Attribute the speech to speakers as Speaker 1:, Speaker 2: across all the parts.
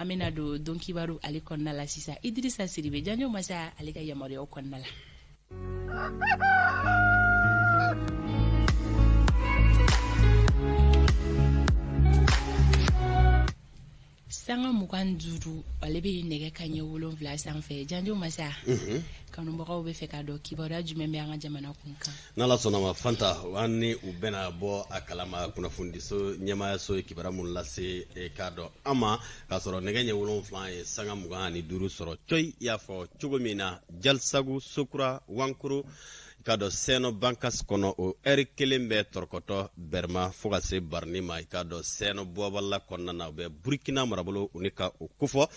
Speaker 1: An bɛna don don kibaru ale kɔnɔna la sisan. Idirisa Sidibe, Janjo Masa ale ka yamaruyaw kɔnɔna la. Sanga 25 ale bɛ nɛgɛ kanɲɛ 7 sanfɛ. Janjo Masa, kanubagaw bɛ fɛ k'a dɔn kibaruya jumɛn bɛ an ka jamana kun kan.
Speaker 2: N'Ala sɔnna ma, Fanta, an ni u bɛna bɔ a kalama. Kunnafonidiso ɲɛmaayaso ye kibaruya mun lase e k'a dɔn an ma, k'a sɔrɔ nɛgɛ ɲɛ 7 ye sanga 25 sɔrɔ coyi. I y'a fɔ cogo min na, Jalisagu, Sokura, Wankoro, i k'a dɔn Sɛnɔ Bankas kɔnɔ, o ɛri kelen bɛ tɔrɔkɔtɔ Bɛrɛma fo ka se Barani ma. I k'a dɔn Sɛnɔ Buwabala kɔnɔna na, u bɛ Burukina marabolo u ni ka o kofɔ.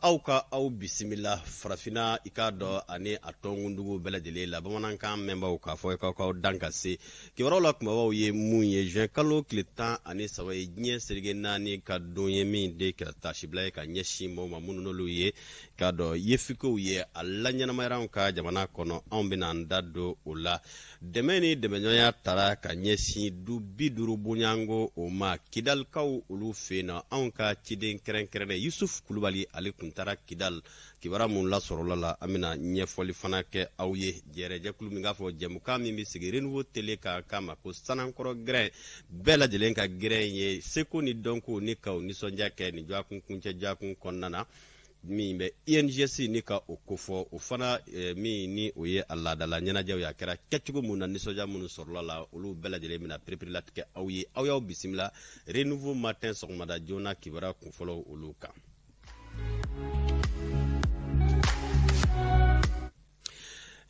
Speaker 2: Aw ka aw bisimila Farafinna, i k'a dɔn ani a tɔnkundugu bɛɛ lajɛlen la, bamanankan mɛnbaw, k'a fɔ k'aw k'aw dan ka se kibaruyaw la. Kunbabaw ye mun ye? Juin kalo tile 13 ye diɲɛ seleke naani ka don ye, min de kɛra taasibila ye ka ɲɛsin maaw ma minnu n'olu ye k'a dɔn yefekew ye. A laɲɛnamayara anw ka jamana kɔnɔ, anw bɛna an da don o la. Dɛmɛ ni dɛmɛɲɔgɔnya tara ka ɲɛsin du 50 bonyanko o ma Kidalikaw olu fɛ yen nɔ. Anw ka ciden kɛrɛnkɛrɛnnen Yusuf Kulubali, ale tun taara Kidal. Kibaruya mun lasɔrɔla la, an bɛna ɲɛfɔli fana kɛ aw ye. Jɛrɛjɛkulu min k'a fɔ jɛmukan min bɛ sigi Renouveau Télé kan, k'a ma ko Sanankɔrɔ Gɛrɛn, bɛɛ lajɛlen ka gɛrɛn ye seko ni dɔnko ni k'aw nisɔndiya kɛ nin dɔgɔkun kuncɛ dɔgɔkun kɔnɔna na, min bɛ INGS ni ka o kofɔ. O fana min ni o ye a laadala ɲɛnajɛw ye, a kɛra kɛcogo mun na, nisɔndiya minnu sɔrɔla la, olu bɛɛ lajɛlen bɛna pereperelatigɛ aw ye. Aw y'aw bisimila Renouveau Matin sɔgɔmada joona kibaruya kunfɔlɔw olu kan.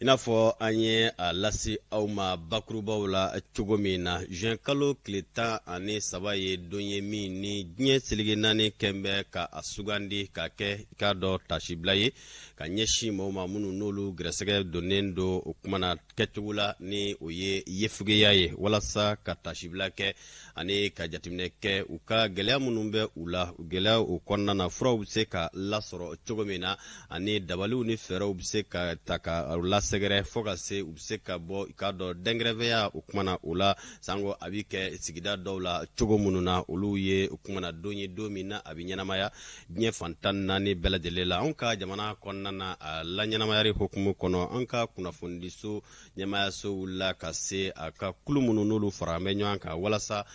Speaker 2: I n'a fɔ an ye a lase aw ma bakurubaw la cogo min na, juin kalo tile 13 ye don ye min ni diɲɛ seleke naani kɛn bɛ ka a sugandi ka kɛ i k'a dɔn tasibila ye ka ɲɛsin maaw ma minnu n'olu gɛrɛsɛgɛ donnen don o kuma na kɛcogo la, ni o ye yefegeya ye, walasa ka tasibila kɛ ani ka jateminɛ kɛ u ka gɛlɛya minnu bɛ u la, gɛlɛya o kɔnɔna na, furaw bɛ se ka lasɔrɔ cogo min na, ani dabaliw ni fɛɛrɛw bɛ se ka ta ka lasɛgɛrɛ fo ka se u bɛ se ka bɔ i k'a dɔn dɛnkɛrɛfɛya o kuma na o la, sanko a bɛ kɛ sigida dɔw la cogo minnu na. Olu ye o kuma na don ye, don min na a bɛ ɲɛnamaya diɲɛ fan 14 bɛɛ lajɛlen la. Anw ka jamana kɔnɔna na, a laɲɛnamayari hukumu kɔnɔ, an ka kunnafonidiso ɲɛmaayaso wulila ka se a ka kulu minnu n'olu fara bɛ ɲɔgɔn kan walasa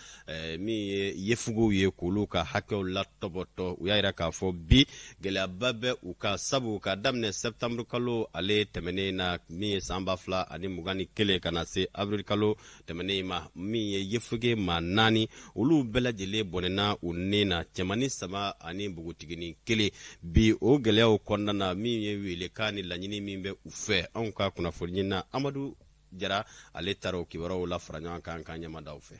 Speaker 2: min ye yefegew ye k'olu ka hakɛw latɔbɔtɔ. U y'a yira k'a fɔ bi gɛlɛyaba bɛ u kan, sabu ka daminɛ septembre kalo ale tɛmɛnen na, min ye san 2021, ka na se avril kalo tɛmɛnen ma, min ye yefege maa naani, olu bɛɛ lajɛlen bɔnɛna u ni na, cɛmannin saba ani npogotiginin kelen. Bi o gɛlɛyaw kɔnɔna na, min ye welekan ni laɲini min bɛ u fɛ, anw ka kunnafoni ɲinina Amadu Jara, ale taara o kibaruyaw la fara ɲɔgɔn kan k'an ɲɛmada fɛ.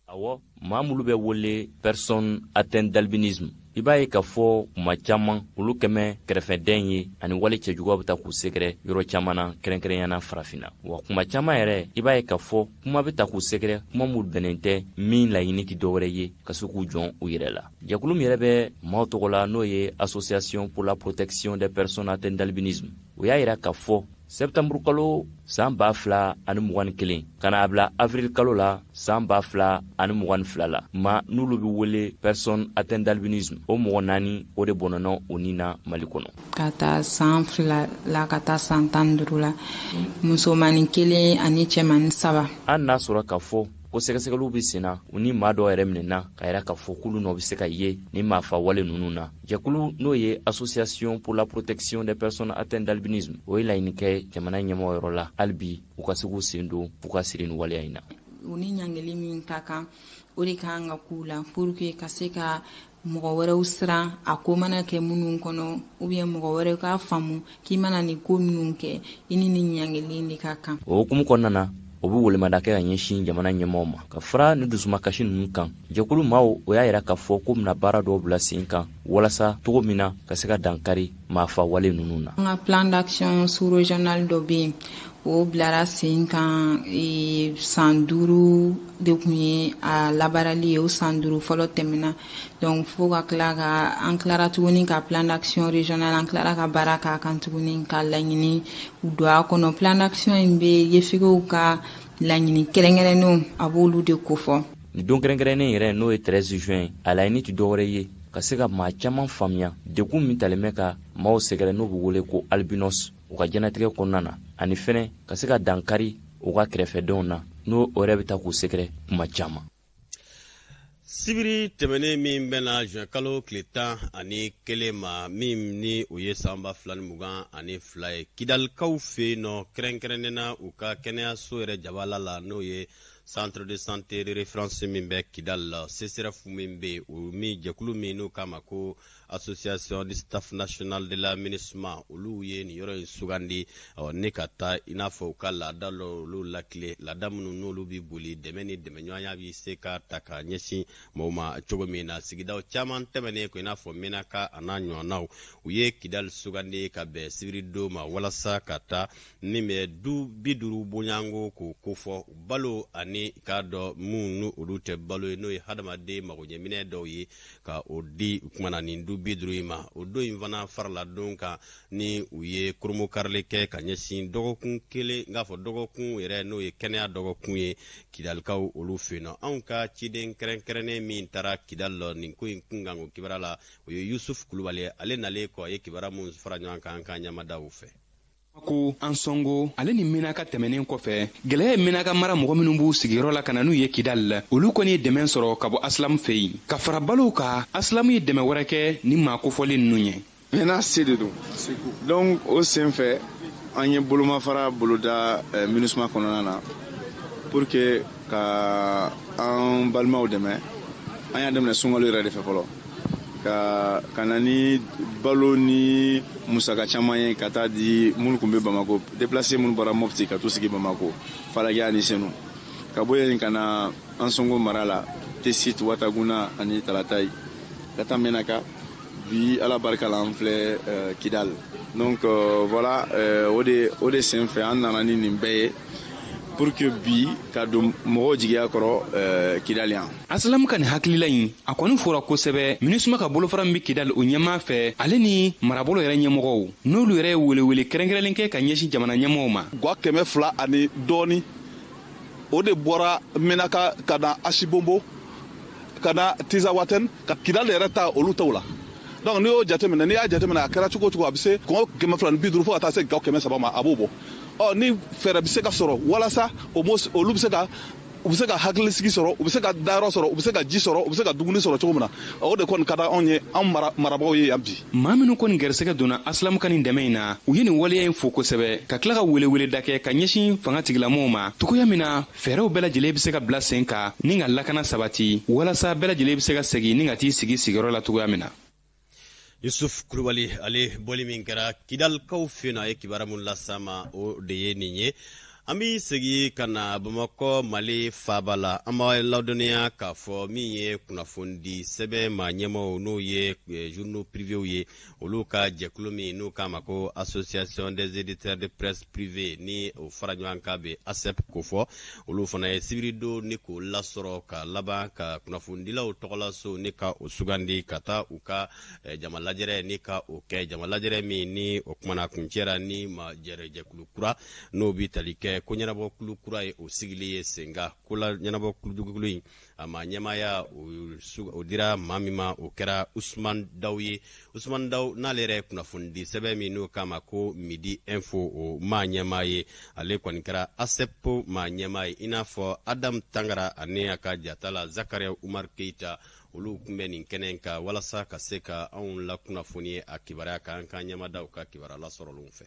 Speaker 3: Awɔ, maa minnu bɛ wele personne atteinte d'albinisme, i b'a ye k'a fɔ kuma caman olu kɛmɛ kɛrɛfɛdɛn ye ani wale cɛjuguya bɛ ta k'u sɛgɛrɛ yɔrɔ caman na, kɛrɛnkɛrɛnya na Farafinna. Wa kuma caman yɛrɛ, i b'a ye k'a fɔ kuma bɛ ta k'u sɛgɛrɛ, kuma minnu bɛnnen tɛ, min laɲini tɛ dɔwɛrɛ ye ka se k'u jɔn u yɛrɛ la. Jɛkulu min yɛrɛ bɛ maaw tɔgɔ la, n'o ye Association pour la protection des personnes atteintes d'albinisme, o y'a yira k'a fɔ sɛptanburu kalo san 2021 ka n'a bila avril kalo la san 2022 la, ma n'olu bɛ wele personne atteinte d'albinisme, o mɔgɔ naani o de bɔnɔnɔ u ni na Mali kɔnɔ.
Speaker 4: Ka taa san 2 la ka taa san 15 la, musomanin kelen ani cɛmanin saba.
Speaker 3: An n'a sɔrɔ k'a fɔ ko sɛgɛsɛgɛliw bɛ senna, u ni maa dɔw yɛrɛ minɛna k'a yira k'a fɔ k'olu nɔ bɛ se ka ye ni maafa wale ninnu na. Jɛkulu n'o ye Association pour la protection des personnes atteintes d'albinisme, o ye laɲini kɛ jamana ɲɛmɔgɔ yɔrɔ la hali bi u ka se k'u sen don u ka siri nin waleya in na.
Speaker 4: U ni ɲangili min ka kan, o de ka kan ka k'u la pour que ka se ka mɔgɔ wɛrɛw siran a ko mana kɛ minnu kɔnɔ, ou bien mɔgɔ wɛrɛw k'a faamu k'i mana nin ko minnu kɛ, i ni nin ɲangili de ka kan.
Speaker 3: O hukumu kɔnɔna na, o bɛ welemada kɛ ka ɲɛsin jamana ɲɛmɔgɔw ma ka fara ni dusumakasi ninnu kan. Jɛkulu maaw o y'a yira k'a fɔ k'u bɛna baara dɔw bila sen kan walasa cogo min na ka se ka dankari maafa wale ninnu na.
Speaker 4: An ka plan d'action sous-régional dɔ bɛ yen, o bilara sen kan san 5 de tun ye a labaarali ye. O san 5 fɔlɔ tɛmɛna, donc fo ka tila ka an tilara tuguni ka plan d'action régional, an tilara ka baara k'a kan tuguni ka laɲini don a kɔnɔ. Plan d'action in bɛ yefegew ka laɲini kɛrɛnkɛrɛnnenw, a b'olu de kofɔ.
Speaker 3: Nin don kɛrɛnkɛrɛnnen yɛrɛ, n'o ye 13 juin, a laɲini tɛ dɔwɛrɛ ye Ka se ka maa caman faamuya degun min talen bɛ ka maaw sɛgɛrɛ, n'o bɛ wele ko albinos, u ka diɲɛnatigɛ kɔnɔna na, ani fɛnɛ ka se ka dankari u ka kɛrɛfɛdenw na, n'o yɛrɛ bɛ taa k'u sɛgɛrɛ kuma caman.
Speaker 2: Sibiri tɛmɛnen min bɛna juin kalo tile 11 ma, min ni o ye san 2022 ye, Kidalikaw fɛ yen nɔ, kɛrɛnkɛrɛnnen na u ka kɛnɛyaso yɛrɛ jabala la, n'o ye centre de santé de référence min bɛ Kidal la, CSRéf min bɛ yen, o min jɛkulu min n'o k'a ma ko Association du staff national de la MINUSMA, olu ye nin yɔrɔ in sugandi ne ka taa i n'a fɔ u ka laada dɔ olu lakile, laada minnu n'olu bɛ boli dɛmɛ ni dɛmɛɲɔgɔnya bɛ se ka ta ka ɲɛsin mɔgɔw ma cogo min na. Sigidaw caman tɛmɛnen ko i n'a fɔ Menaka a n'a ɲɔgɔnnaw, u ye Kidal sugandi ka bɛn sibiridon ma walasa ka taa min bɛ du 50 bonyanko k'o kofɔ, balo ani k'a dɔn mun ni olu tɛ balo ye, n'o ye hadamaden magoɲɛminɛ dɔw ye, ka o di kumana nin du 50 in ma. O don in fana farala don kan ni u ye koromokarili kɛ ka ɲɛsin dɔgɔkun kelen, n k'a fɔ dɔgɔkun yɛrɛ, n'o ye kɛnɛya dɔgɔkun ye Kidalikaw olu fɛ yen nɔ. Anw ka ciden kɛrɛnkɛrɛnnen min taara Kidal lɔ nin ko in kunkan ko kibaruya la, o ye Yusuf Kulubali. Ale nalen kɔ, a ye kibaruya mun fara ɲɔgɔn kan, an k'an ɲɛmada o fɛ.
Speaker 5: Ko Ansɔngo ale ni Menaka tɛmɛnen kɔfɛ, gwɛlɛya ye Menaka mara mɔgɔ minnu b'u sigiyɔrɔ la ka na n'u ye Kidal la, olu kɔni ye dɛmɛ sɔrɔ ka bɔ Asilamu fɛ yen. Ka fara balow kan, Asilamu ye dɛmɛ wɛrɛ kɛ ni maa kofɔlen ninnu ye.
Speaker 6: Mena se de don, donc o sen fɛ an ye bolomafara boloda MINUSMA kɔnɔna na pour que ka an balimaw dɛmɛ. An y'a daminɛ sunkalo yɛrɛ de fɛ fɔlɔ, ka na ni balo ni musaka caman ye ka taa di minnu tun bɛ Bamako, déplacé minnu bɔra Mopti ka t'u sigi Bamako, Falajɛ ani Senu, ka bɔ yen ka na Ansongo mara la, Tesit, Wataguna ani Talatayi, ka taa Menaka. Bi, Ala barika la, an filɛ Kidal. Donc voilà, o de sen fɛ an nana ni nin bɛɛ ye pour que bi ka don mɔgɔw jigiya kɔrɔ Kidal yan.
Speaker 5: Asilamu ka nin hakilila in, a kɔni fɔra kosɛbɛ MINUSMA ka bolofara min be Kidal, o ɲɛmaa fɛ, ale ni marabolo yɛrɛ ɲɛmɔgɔw, n'olu yɛrɛ ye welewele kɛrɛnkɛrɛnlen kɛ ka ɲɛsin jamana ɲɛmɔgɔw ma.
Speaker 7: Gwa 200 ani dɔɔni, o de bɔra Menaka ka na Asibonbo, ka na Tizawatɛn, ka Kidal yɛrɛ ta, olu taw la. Donc n'i y'o jateminɛ, n'i y'a jateminɛ, a kɛra cogo o cogo, a bɛ se kɔngɔ 250 fo ka taa se gaw 300 ma, a b'o bɔ. Ɔ ni fɛɛrɛ bɛ se ka sɔrɔ walasa o olu bɛ se ka u bɛ se ka hakilisigi sɔrɔ, u bɛ se ka dayɔrɔ sɔrɔ, u bɛ se ka ji sɔrɔ, u bɛ se ka dumuni sɔrɔ cogo min na, o de kɔni ka di anw ye, anw marabagaw ye yan bi.
Speaker 5: Maa minnu kɔni gɛrɛsɛgɛ donna Asilamu ka nin dɛmɛ in na, u ye nin waleya in fo kosɛbɛ, ka tila ka weleweleda kɛ ka ɲɛsin fanga tigilamɔgɔw ma togoya min na fɛɛrɛw bɛɛ lajɛlen bɛ se ka bila sen kan ni ka lakana sabati, walasa bɛɛ lajɛlen bɛ se ka segin ni ka t'i sigi sigiyɔrɔ la togoya min na.
Speaker 2: Yusuf Kulubali, ale bɔli min kɛra Kidalikaw fɛ yen, a ye kibaruya mun las'an ma, o de ye nin ye. An bɛ segin ka na Bamakɔ, Mali faaba la. An b'a ladɔnniya k'a fɔ min ye kunnafonidi sɛbɛn maa ɲɛmaaw, n'o ye journaux privés ye, olu ka jɛkulu min n'u k'a ma ko Association des éditeurs de presse privée, ni o fara ɲɔgɔn kan bɛ ASEP kofɔ, olu fana ye sibiridon ni k'o lasɔrɔ ka laban ka kunnafonidilaw tɔgɔlaso ni ka o sugandi ka taa u ka jama lajɛrɛ ni ka o kɛ, jama lajɛrɛ min ni o kumana kuncɛra ni ma jɛrɛ jɛkulu kura n'o bi tali kɛ ko ɲɛnabɔ kulu kura ye, o sigili ye sen kan. Ko la ɲɛnabɔ kulu in, a ma ɲɛmaaya o dira maa min ma, o kɛra Usman Daw ye. Usman Daw n'ale yɛrɛ kunnafonidi sɛbɛn min n'o k'a ma ko Midi Info, o maa ɲɛmaa ye, ale kɔni kɛra ASEP maa ɲɛmaa ye, i n'a fɔ Adam Tangara ani a ka jata la Zakaria Umar Keita. Olu tun bɛ nin kɛnɛ kan walasa ka se ka anw lakunnafoni a kibaruya kan. An k'an ɲɛmada u ka kibaruya lasɔrɔlenw fɛ.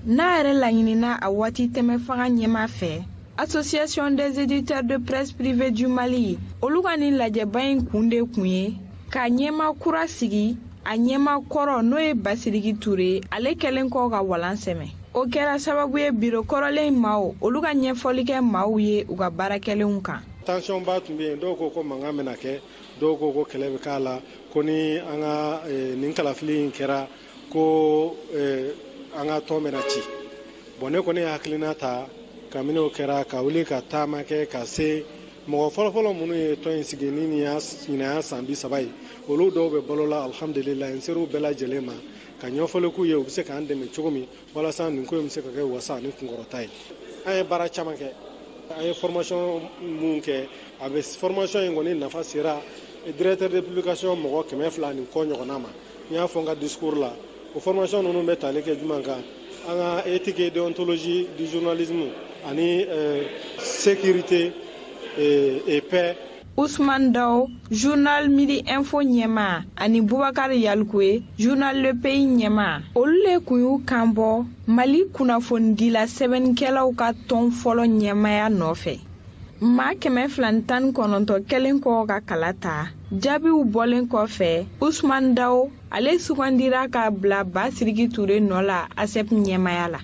Speaker 4: N'a yɛrɛ laɲinina a waati tɛmɛ fanga ɲɛma fɛ, Association des éditeurs de presse privée du Mali, olu ka nin lajɛba in kun de kun ye ka ɲɛma kura sigi a ɲɛma kɔrɔ, n'o ye Basiriki Ture, ale kɛlen kɔ ka walan sɛmɛ. O kɛra sababu ye biro kɔrɔlen maaw, olu ka ɲɛfɔli kɛ maaw ye u ka baara kɛlenw kan.
Speaker 8: Tension ba tun bɛ yen, dɔw ko ko mankan bɛna kɛ, dɔw ko ko kɛlɛ bɛ k'a la, ko ni an ka nin kalafili in kɛra, ko an ka tɔn bɛna ci. Bon, ne kɔni ye hakilina ta kabini o kɛra ka wuli ka taama kɛ ka se mɔgɔ fɔlɔfɔlɔ minnu ye tɔn in sigi ni nin y'a ɲinan san 30 ye, olu dɔw bɛ balo la, alhamdulilayi. N ser'u bɛɛ lajɛlen ma ka ɲɛfɔli k'u ye, u bɛ se k'an dɛmɛ cogo min walasa nin ko in bɛ se ka kɛ wasa ani kunkɔrɔta ye. An ye baara caman kɛ, an ye formation mun kɛ, a bɛ formation in kɔni nafa sera. directeur de publication mɔgɔ 200 ni kɔ ɲɔgɔnna ma. N y'a fɔ n ka discours la, o formation ninnu bɛ tali kɛ jumɛn kan? An ka éthique et déontologie du journalisme ani sécurité et paix.
Speaker 4: Ousmane Dao, journal Midi Info ɲɛmaa, ani Bubakar Yalikuye, journal Le Pays ɲɛmaa, olu le kun y'u kan bɔ Mali kunnafonidila sɛbɛnnikɛlaw ka tɔn fɔlɔ ɲɛmaaya nɔfɛ. Maa 219 kɛlen kɔ ka kala ta, jaabiw bɔlen kɔfɛ, Ousmane Dao ale sugandira ka bila Basiriki Ture nɔ la ASEP ɲɛmaaya la.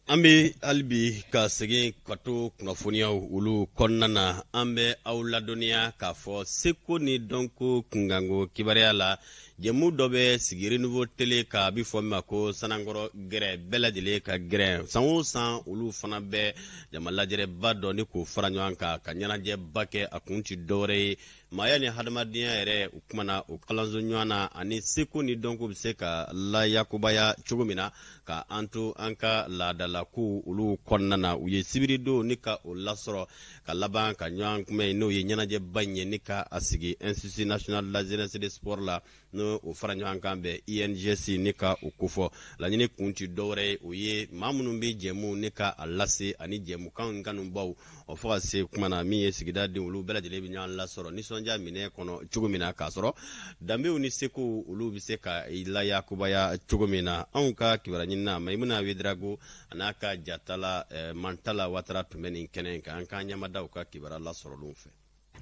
Speaker 2: An bɛ hali bi ka segin ka to kunnafoniyaw olu kɔnɔna na. An bɛ aw ladɔnniya k'a fɔ seko ni dɔnko kunkanko kibaruya la, jɛmu dɔ bɛ sigi Renouveau Télé kan, a bɛ fɔ min ma ko Sanankɔrɔ gɛrɛ, bɛɛ lajɛlen ka gɛrɛ. San o san, olu fana bɛ jama lajɛrɛba dɔ ni k'o fara ɲɔgɔn kan ka ɲɛnajɛba kɛ. A kun ti dɔwɛrɛ ye, maaya ni hadamadenya yɛrɛ, o kumana o kalanso ɲɔgɔn na, ani seko ni dɔnko bɛ se ka layakubaya cogo min na ka an to an ka laadalakow olu kɔnɔna na. U ye sibiridon ni ka o lasɔrɔ ka laban ka ɲɔgɔn kunbɛn, n'o ye ɲɛnajɛba in ye, ni ka a sigi Institut national de la jeunesse de sport la, n'o o fara ɲɔgɔn kan bɛn INGS, ni ka o kofɔ. Laɲini kun ti dɔwɛrɛ ye, o ye maa minnu bɛ jɛmu ni ka a lase ani jɛmukan kanubaw o, fo ka se kuma na min ye sigida den, olu bɛɛ lajɛlen bɛ ɲɔgɔn lasɔrɔ nisɔndiya minɛ kɔnɔ cogo min na, k'a sɔrɔ danbew ni sekow olu bɛ se ka layakubaya cogo min na. Anw ka kibaruya ɲinina Mayimuna Wedrago a n'a ka jatala Mantala Watara tun bɛ nin kɛnɛ in kan. An k'an ɲɛmada u ka kibaruya lasɔrɔlenw fɛ.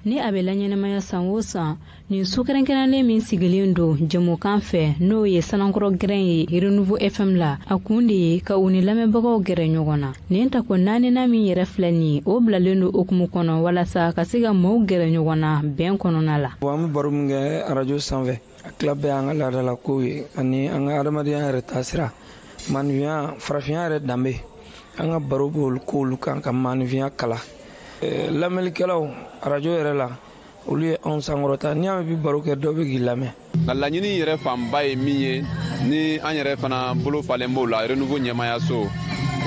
Speaker 9: Ni a bɛ laɲɛnamaya san o san, nin su kɛrɛnkɛrɛnlen min sigilen don jɛmukan fɛ, n'o ye Sanankɔrɔ gɛrɛn ye Renouveau FM la, a kun de ye ka u ni lamɛnbagaw gɛrɛ ɲɔgɔn na. Nin tako naaninan min yɛrɛ filɛ nin ye, o bilalen don hukumu kɔnɔ walasa ka se ka maaw gɛrɛ ɲɔgɔn na bɛn kɔnɔna la.
Speaker 10: An bɛ baro min kɛ arajo sanfɛ, a tila bɛɛ an ka laadalakow ye ani an ka adamadenya yɛrɛ taasira, maanifinya, farafinya yɛrɛ danbe. An ka baro b'olu koolu kan ka maanifinya kala. Lamɛnnikɛlaw arajo yɛrɛ la, olu ye anw sankɔrɔta. N'i y'a mɛn bi baro kɛ, dɔ bɛ k'i lamɛn.
Speaker 11: Nka laɲini yɛrɛ fanba ye min ye, ni an yɛrɛ fana bolo falen b'o la Renouveau ɲɛmayaso,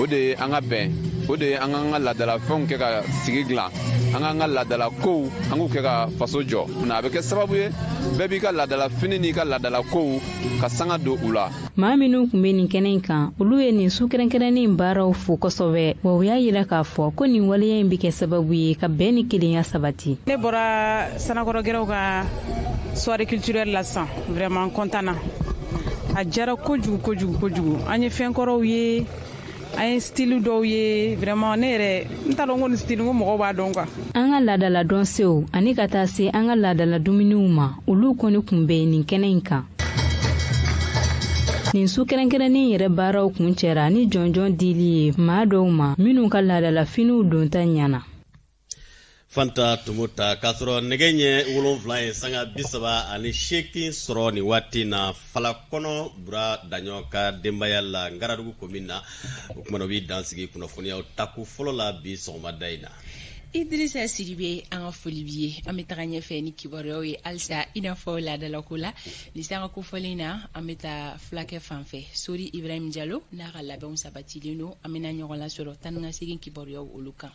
Speaker 11: o de ye an ka bɛn, o de ye an k'an ka laadalafɛnw kɛ ka sigi dilan, an k'an ka laadalakow an k'u kɛ ka faso jɔ. A bɛ kɛ sababu ye bɛɛ b'i ka laadalafini n'i ka laadalakow ka sanga don u la.
Speaker 9: Maa minnu tun bɛ nin kɛnɛ in kan, olu ye nin su kɛrɛnkɛrɛnnen baaraw fo kosɛbɛ, wa u y'a yira k'a fɔ ko nin waleya in bɛ kɛ sababu ye ka bɛn ni kelenya sabati.
Speaker 12: Ne bɔra Sanakɔrɔ gɛrɛw ka soirée culturelle la sisan, vraiment content na. A diyara kojugu kojugu kojugu. An ye fɛn kɔrɔw ye, an ye style dɔw ye, vraiment ne yɛrɛ n t'a dɔn ko nin style ko mɔgɔw b'a dɔn quoi.
Speaker 9: An ka laadala dɔnsew ani ka taa se an ka laadala dumuniw ma, olu kɔni kun bɛ nin kɛnɛ in kan. Nin su kɛrɛnkɛrɛnnen yɛrɛ baaraw kun cɛra ni jɔnjɔn dili ye maa dɔw ma minnu ka laadalafiniw donta ɲana.
Speaker 2: Fanta Tumuta. K'a sɔrɔ nɛgɛ ɲɛ 7 ye sanga 38 sɔrɔ nin waati na, Falakɔnɔ Bura Daɲɔ ka denbaya la Ngaradugu commune na, o kumana o b'i dansigi kunnafoniyaw tako fɔlɔ la bi sɔgɔmada in na.
Speaker 1: Idrissa Sidibe, an ka foli b'i ye. An bɛ taga ɲɛfɛ ni kibaruyaw ye halisa, i n'a fɔ laadalako la. Nin sanga kofɔlen na, an bɛ taa fulakɛ fan fɛ, Sori Ibrahim Jalo n'a ka labɛnw sabatilen don. An bɛna ɲɔgɔn lasɔrɔ tan ni ka segin kibaruyaw olu kan.